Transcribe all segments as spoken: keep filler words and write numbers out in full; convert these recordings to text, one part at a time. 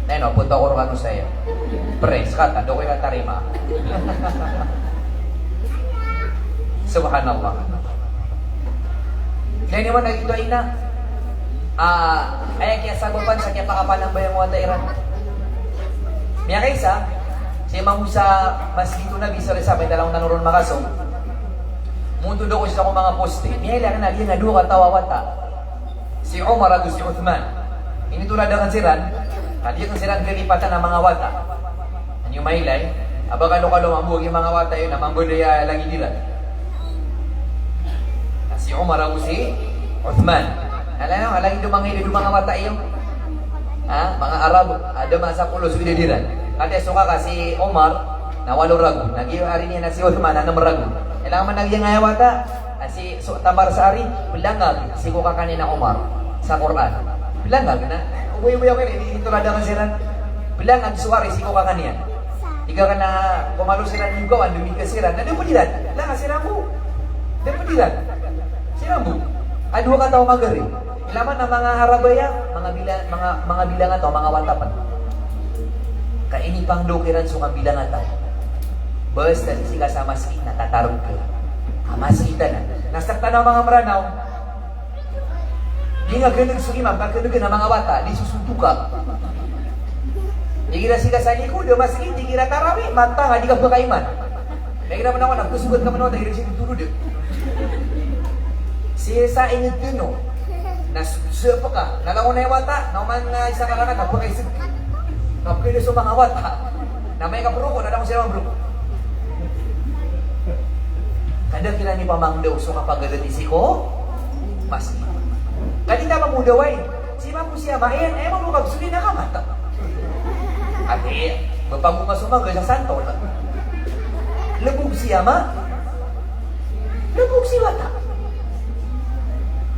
Neno, punta ko roo kano saya. Pre, sekatan, da ko ira tarima. Subhanallah. Neno, man lagid oto a ina. Ah, aya kiyasabapan sa kiyapakapanambayang o wata iran. Miyakaisa, si Imam sa masjid o Nabi sallallahu alaihi wasallam, italang tano ron makasong. Muntod ako sii ko manga poste. Miyailay akn a giya na dowa kataw a wata. Si Umar ago si Uthman. Initoradan akn siran, ka di akn siran kalipatan a manga wata. An iyo mailay, a ba kalokalo mambo a giya manga wata iyo na mambo da iya lagid iran. Na si Umar ago si Uthman. Ala, ala, lagid o manga, lagid o manga wata iyo. Ha? Manga Arab, a da masa polo so idad iran. Katii so kaka si Umar, na walo ragon. Na giya ari niyan a si Uthman, na nem ragon. Ilang man a giya ngaya wata, a si, so, tamar sa ari, blangag sii ko kaka niyan a Umar sa Qur'an. Blangag na, oboy-oboy ako ini, initoradan akn siran. Blangag so ari sii ko kaka niyan. Tig akn a komalo siran i Yogawan, domika siran. Na da pd iran. Blangag siran bo. Da pd iran. Siran bo. A dowa kataw a magari. Ilay man a manga Arab aya, manga bila-, manga, manga bilangataw, manga wata pn. Ka inipangndao kiran so kabilangataw. Basta sii ka sa masjid na tatarog ka. A masjid anan. Na sktano a manga Mranaw. Di nga kneg so imam, ka kneg a manga wata, di sosotoka. Igira sii ka sa likod a masjid, igira tarawih, mata nga di ka pkaiman. Igira manaw na psogat ka manaw, igira sii totoro di. Sii sa ingd tano. Na s-, sii pka, na langon a wata, na oman na isa ka langan, na pkaisg. Na pkaido so manga wata. Na amay ka proko, na langon sii mambroko. Ka da kiran ipamangndao so kapagadati sii ko masjid. Ka di ta mamodaway. Sii mambo si ama, eh, eh, mambo ka bsoni na ka mata. Ati, ba pagonga so mangga sa santol. Lebog si ama, lebog si wata.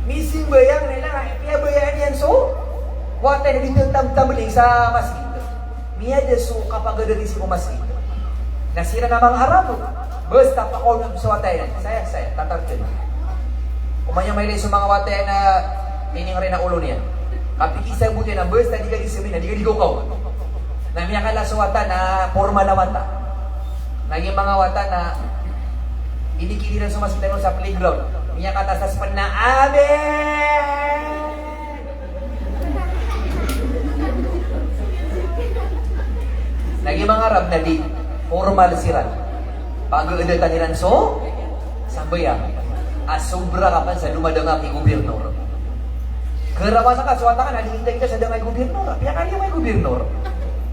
Misimbayang na ilang, eh, piyabayaan iyan so wata na di tamtambeling sa masjid. Miyada so kapagadati sii ko masjid. Na siran a manga Arab, basta pakaolog so wata iyan. Saya, saya, tatarog. Oman iyan mailay so manga wata iyan a miningri na olo niyan. Kapikisabot iyan a basta di ka di semi na di ka di gokaw. Na miyakala so wata na formal a wata. Na giya manga wata na inikid iran so masjid tano sa playground. Miyakatatas pn na, "Amen!" Na giya manga Arab na di formal siran. Pagaadatan iran so sambayang. A sobra ka pn sa domadanga ki gobirnor. Karawa sa ka, so wata ka na di inda kita sa danga i gobirnor. Piyakaliyo ka i gobirnor.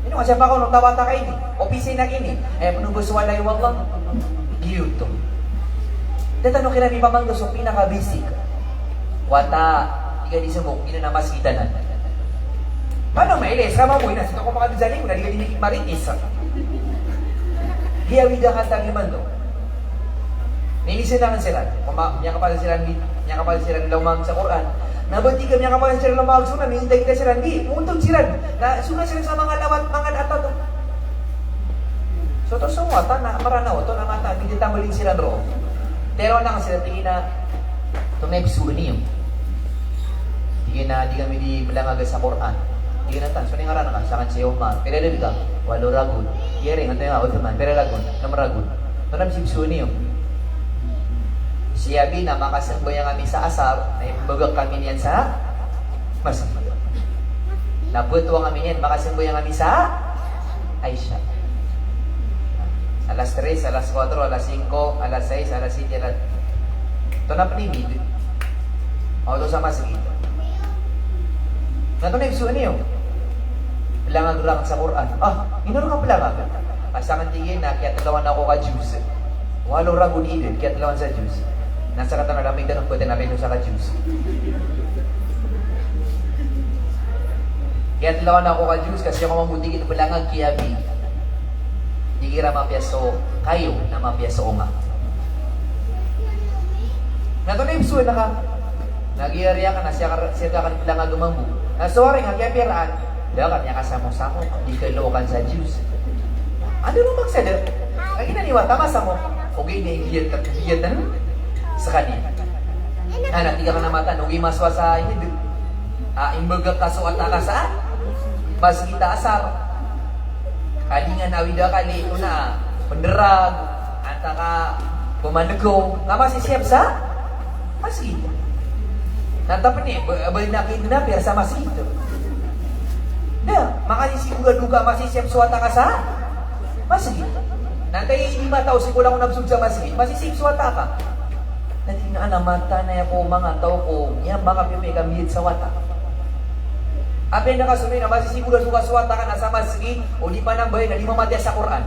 Ino nga siya pa ko, no, tawata ka ini. Opisina ini. Aya pn o ba so walay o Allah. Giyoto. Da tano kiran ipamangndao so pinaka-basic. Wata, di ka di somok, ino na masjid anan. Paano mailay, sama mo, ina, sito ko makabizali ko, na di ka di mikit maritis. Di awida ka sa giman to. Mimisan akn siran, miyakapal siran di, miyakapal siran lomang sa Qur'an. Na ba tig a miyakapal siran lomang sa Qur'an, minta kita siran di, muntod siran. Na, suna siran sa manga lawat, manga data to. So, to so wata na Mranaw, to na mata, di tambeling siran roo. Tero na siran, tig iyan a, to na ibsoon iyo. Tig iyan a, di kami di mlangag sa Qur'an. Tig iyan a, tan, so ni ngaran ka, sakn si Omar. Pira dn ka? Walo ragon. Tig iyan a, Uthman, pira ragon? Nem ragon. To na ibsoon iyo. Si Abi na makasambayang ami sa asar, na imbagak kami niyan sa masjid. Na btad o kami niyan, makasambayang ami sa Aisha. Alas tres, alas kuwatro, alas singko, alas sais, alas siyete, alas, to na pn i midi. Oto sa masjid. Na to na ibsoon iyo. Plangag rakn sa Qur'an. Ah, ino rka plangag? Ka sakn, tig iyan a kiyatlawan ako ka juz. Walo ragon i idad, kiyatlawan sa juz. Na sakatano a da mita na pwede na pwede sa ka juz. Kiyatlawan ako ka juz, ka sii ako mambo, tig iyan, plangag ki Abi. Igira mapiya so kayo, na mapiya so onga. Na to na ibsoon ka. Na giyari akn na sii ka, sii ka akn plangag mambo. Na so ari nga kiyapiraan. Da ka miyakasamok-samok, di kalokan sa juz. Anda no maksada? Lagi na niwa, tama sa mo. Ogaid na igiyat ka, igiyat na skaniyan. Na, na tig akn a mata, ogaid maswa sa ingd. Ah, imbagak ka so wata ka sa Masgit a asar. Kalingan awid a kali, ona, penderag, antaka pemaneko, ka masisiyap sa masgit. Na tapeni, ba, ba na ki na piyar sa masgit. Da, makasisigoradoka masisiyap so wata ka sa masgit. Na tayo di mataw si kulang na besod sa masgit, masisiyap so wata ka. Na di na ana mata na ya ko manga taw ko, niya makapipiya ka miyad sa wata. Apiya na kasomi na masisigurado ka so wata ka na sa masgit, o di panambay na di mamatiya sa Qur'an.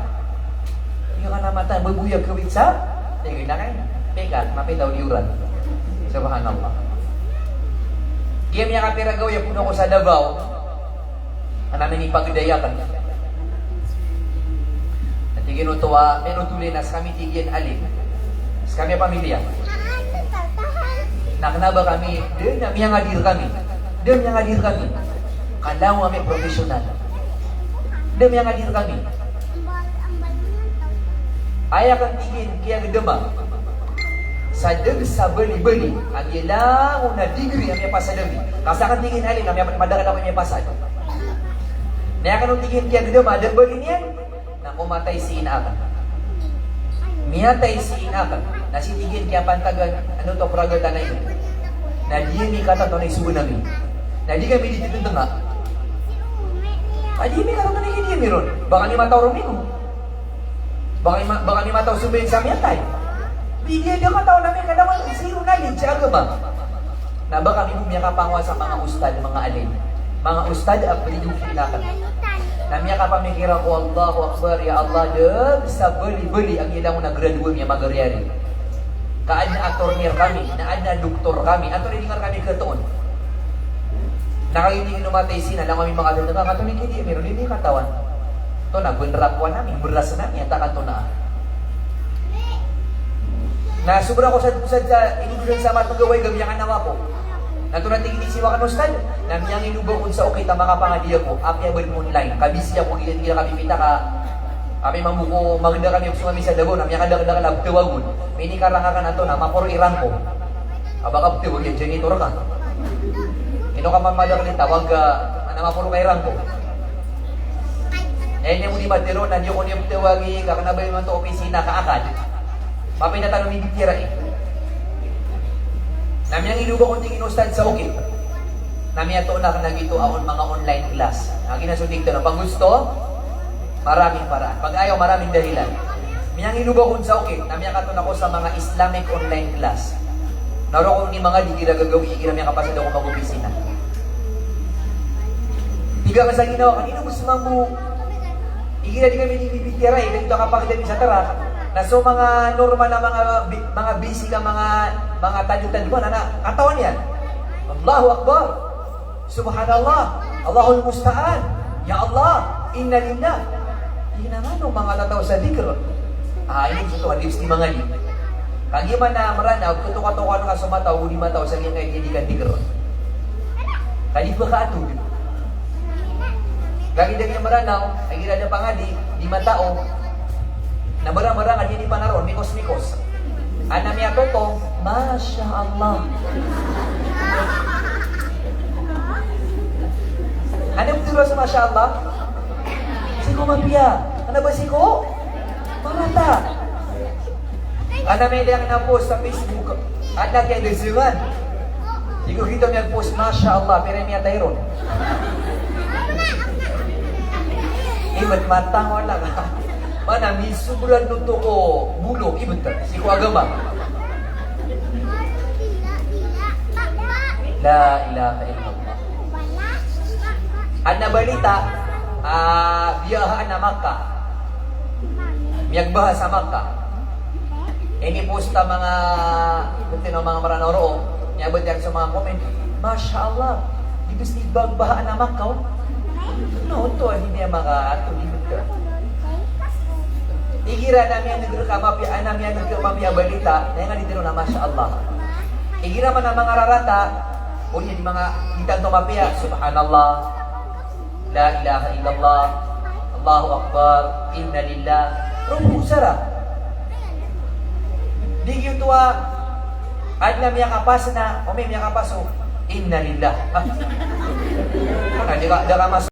Di ka na mata, baboya kawit sa, di ka na kay, pekat, mapitaw di oran. Subhanallah. Giya miyakapira gawii a poon ako sa Davao, ana minipagdaya ka. Na tig iyan oto a, miyanothol iyan a skami tig iyan alim. Skami a pamilya. Na kena ba kami, da na miyangadir kami. Da miyangadir kami. Ka langon ami professional. Da miyangadir kami. Aya ken tig iyan kiyagedama sa deg sa bali-bali a giya langon a degree a miyapasad ami. Ka sa ken tig iyan alim a miya-, madakl ako a miyapasad. Na aya ken tig iyan kiyagedama a da bali niyan. Na ko matay si ina aken. Miyatay si ina aken. Na si tig iyan kiyapantagan, ano to, pragatana iyan. Na di iyan i katanto na isogen ami. Na di kami di titentenga. A di ami katanto na iyan, di ami ron. Ba kami mataw ron iyan. Ba kami ma-, ba kami mataw so bayan sa miyatay. Di, di, di katawan ami, kadaman zero knowledge sa agama. Na ba kami bo miyakapangowa sa manga ustad, manga alim. Manga ustad a berido kinakan. Na miyakapamikira ko, Allahu Akbar, ya Allah, deg sa bali-bali a giya langon a graduate ami a magariyari. Ka aden a attorney kami, na aden a doktor kami, antonaa i di nga kami ketoon. Na kagiya tig iyan o matay sina, langon ami makatetengka, antonaa i kidi ami ron, di mi katawan. Antonaa, bener a kowan ami, beras ami, antaa ka antonaa. Na sobra ko sa, sa, sa, inidodan sa matenggaw a iga miyakanawa ko. Na antonaa tig iyan i siwa aken, Ustad? Na miyanginoba kon sa okit a makapangadi ako, apiya ba den online. Ka busy ako, giya, giya kapipita ka. Kami mambo ko, mageda kami, opsyon kami sa Davao, na miyakadakdakel a betawagon. Minikarang aken antonaa, maporo i rangko. Ka ba ka betaw a giya janitor ka. Ino ka mamadakl i tawag ka, ana maporo ka i rangko. Aya niyan bo di matero na di ako niyan petawagi, ka kena ba imanto opisina ka akad. Mapinatano mi bitiyarai. Na miyanginoba kon tig iyan Ustad sa okit. Na miyatoon aken a giyoto a on manga online class. Na giya na so tig tano, pag gusto, maraming paraan. Pag ayaw, maraming dahilan. Miyanginoba kon sa okit, na miyakatoon ako sa manga Islamic online class. Na roo ako di mangadi, igira gagawii, igira miyakapasad ako mag-opisina. Tig aken sa ginawa ko, ino bo so mambo, igira di kami di bibitiyarai, igira di kapagdami sa tarak. Na so manga normal a manga bi-, manga basic a manga, manga tadetad ba, na, na, katawan iyan. Allahu Akbar. Subhanallah, Allahul musta'an. Ya Allah, inna lillah. Inangano manga tataw sa dikr. Ah, ini so to, adib sti mangadi. Kagiya man a Meranaw, ketoka-tokaan ka so mataw, o di mataw, sa giya kay di ka dikr. Ka di ba ka atod. Kagiya di ka Meranaw, kagiya da pangadi, di mataw. Na barang-barang a di di panaron, mikos-mikos. Ana miyatoto, Masha Allah. Ana btero so Masha Allah? Sii ko mapiya. Ana ba sii ko marata. Ana miyaliyang na post sa Facebook. Ana kiyadesiran. Di ko kito miyag-post, Masha Allah, pira miyatay ron. Ibt matang wala. Mana misobrad oto ko bolo, ibt, sii ko agama. La ilaha illallah. Adn a balita, ah, biyahaan a Makkah. Miyagbaha sa Makkah. Ini post a manga, btn o manga Meranaw roo, miyabatiya so manga comment. Masha Allah, di bes di bagbahaan a Makkah, o. No, oto a di niyan makaatod, di bes. Igira na miyaneg rka a mapiya, na miyaneg rka a mapiya a balita, na aya nga di tero na Masha Allah. Igira man a manga rarata, o di manga, di tanto mapiya, Subhanallah. La ilaha illallah, Allahu Akbar, inna lillah. Roo bo sara. Di giyoto a, adn a miyakapas na, o miyakapas o, inna lillah. Ah. Ano, di ka, di ka mas,